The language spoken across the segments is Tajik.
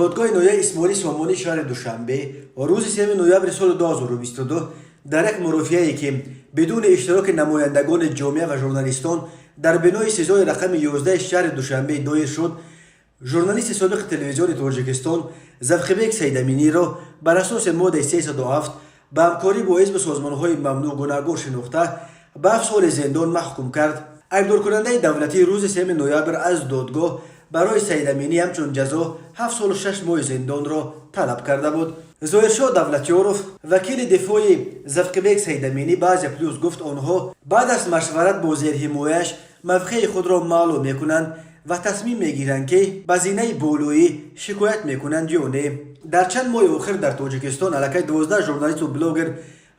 Додгоҳи ноҳияи Исмоили Сомонии шаҳри Душанбе рӯзи 3 ноябри соли 2022 дар як мурофиае, ки бидуни иштироки намояндагони ҷомеа ва журналистон дар бинои СИЗОи рақами 11 шаҳри Душанбе доир шуд, журналисти собиқи Телевизиони Тоҷикистон Завқибек Саидаминиро бар асоси моддаи 307, ба ҳамкорӣ бо ҳизбу созмонҳои мамнӯъ гунаҳгор шинохта, ба 7 соли зиндон маҳкум кард. Айбдоркунандаи давлатӣ рӯзи 3 ноябр аз додгоҳ барои Саидаминӣ ҳамчун ҷазо 7 солу 6 моҳи зиндонро талаб карда буд. Зоҳиршоҳ Давлатёров, вакили дифои Завқибек Саидаминӣ, ба Азия Плюс гуфт, онҳо баъд аз машварат бо зерҳимояш мавқеи худро маълум мекунанд ва тасмим мегиранд, ки ба зинаи болоӣ шикоят мекунанд ё не. Дар чанд моҳи охир дар Тоҷикистон аллакай 12 журналисту блогер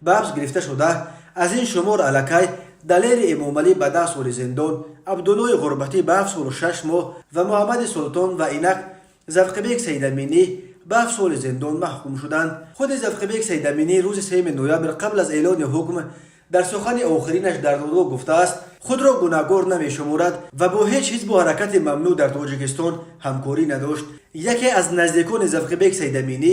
ба ҳабс гирифта шуда. Аз ин шумор аллакай Далери Эмомалӣ ба 10 соли зиндон, Абдуллои Ғурбатӣ ба 7 солу 6 моҳ ва Муҳаммади Султон ва инак Завқибек Саидаминӣ ба 7 соли зиндон маҳкум шуданд. Худи Завқибек Саидаминӣ рӯзи 3 ноябр қабл аз эълони ҳукм дар сухани охиринаш дар додгоҳ гуфтааст, худро гунаҳгор намешуморад ва бо ҳеҷ ҳизбу ҳаракати мамнӯъ дар Тоҷикистон ҳамкорӣ надошт. Яке аз наздикони Завқибек Саидаминӣ,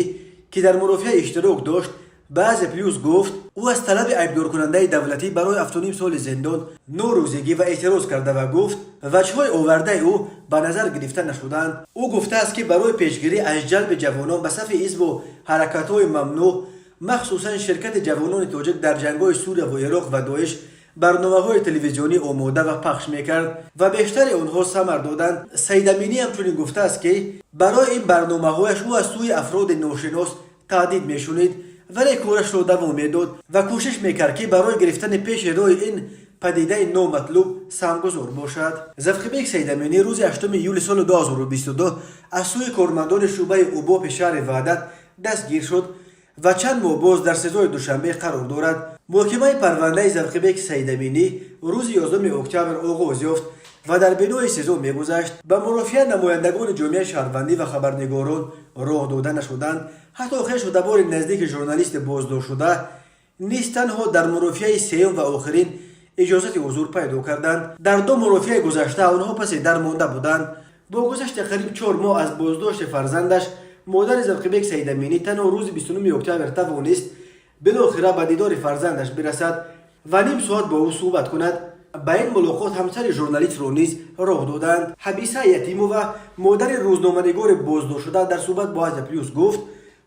ки дар мурофиа иштирок дошт, ба Азия Плюс гуфт, ӯ аз талаби айбдоркунандаи давлатӣ барои 7,5 соли зиндон норӯзигӣ ва эътироз карда ва гуфт, ваҷҳҳои овардаи ӯ ба назар гирифта нашуданд. Ӯ гуфтааст, ки барои пешгирӣ аз ҷалби ҷавонон ба сафи ҳизбу ҳаракатҳои мамнӯъ, махсусан ширкати ҷавонони тоҷик, дар ҷангҳои Сурия ва Ироқ ва Доиш барномаҳои телевизионӣ омода ва пахш мекард ва бештари онҳо самар доданд. Саидаминӣ ҳамчунин гуфтааст, ки барои ин барномаҳояш ӯ аз сӯи афроди ношинос таҳдид мешунид, вале корашро давом медод ва кӯшиш мекард, ки барои гирифтани пеши роҳи ин падидаи номатлуб саҳмгузор бошад. Завқибек Саидаминӣ рӯзи 8 июли соли 2022 аз сӯи кормандони шӯъбаи УБОПи шаҳри Ваҳдат дастгир шуд ва чанд моҳ боз дар СИЗОи Душанбе қарор дорад. Муҳокимаи парвандаи Завқибек Саидаминӣ рӯзи 11 октябр оғоз ёфт ва дар бинои СИЗО мегузашт. Ба мурофиа намояндагони ҷомеаи шаҳрвандӣ ва хабарнигорон роҳ дода нашуданд. Ҳатто хешу табори наздики журналисти боздоштшуда низ танҳо дар мурофиаи сеюм ва охирин иҷозати ҳузур пайдо карданд. Дар ду мурофиаи гузашта онҳо паси дар монда буданд. Бо гузашти қариб 4 моҳ аз боздошти фарзандаш, модари Завқибек Саидаминӣ танҳо рӯзи 29 октябр тавонист билохира ба дидори фарзандаш бирасад ва ним соат бо ӯ суҳбат кунад. Ба ин мулоқот ҳамсари журналистро низ роҳ доданд. Ҳабиса Ятимова, модари рӯзноманигори боздоштшуда, дар суҳбат бо Азия Плюс гуфт,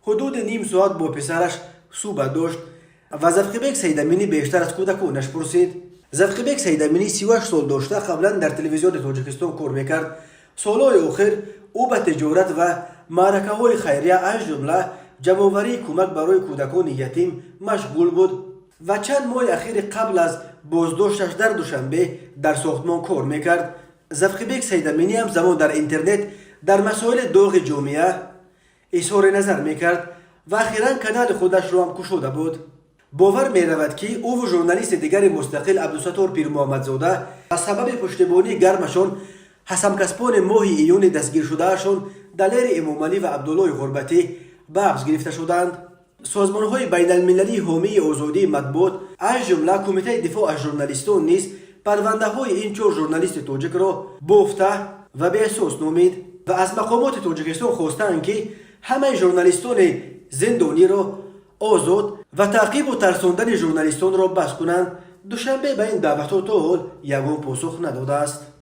ҳудуди ним соат бо писараш суҳбат дошт ва Завқибек Саидаминӣ бештар аз кӯдаконаш пурсид. Завқибек Саидаминӣ 38 сол дошта, қаблан дар Телевизиони Тоҷикистон кор мекард. Солҳои охир ӯ ба тиҷорат ва маъракаҳои хайрия, аз ҷумла ҷамъоварии кӯмак барои кӯдакони ятим машғул буд ва чанд моҳи ахири қабл аз боздошташ дар Душанбе дар сохтмон кор мекард. Завқибек Саидаминӣ ҳамзамон дар интернет дар масоили доғи ҷомеа изҳори назар мекард ва ахиран канали худашро ҳам кушода буд. Бовар меравад, ки ӯву журналисти дигари мустақил Абдусаттор Пирмуҳаммадзода ба сабаби пуштибонии гармашон аз ҳамкасбони моҳи июни дастгиршудаашон Далери Эмомалӣ ва Абдуллои Ғурбатӣ ба ҳабс гирифта шуданд. Созмонҳои байналмилалии ҳомии озодии матбуот, аз ҷумла Кумитаи дифоъ аз журналистон, низ парвандаҳои ин чор журналисти тоҷикро бофта ва беасос номид ва аз мақомоти Тоҷикистон хостаанд, ки ҳамаи журналистони зиндониро озод ва таъқибу тарсондани журналистонро бас кунанд. Душанбе ба ин даъватҳо то ҳол ягон посух надодааст.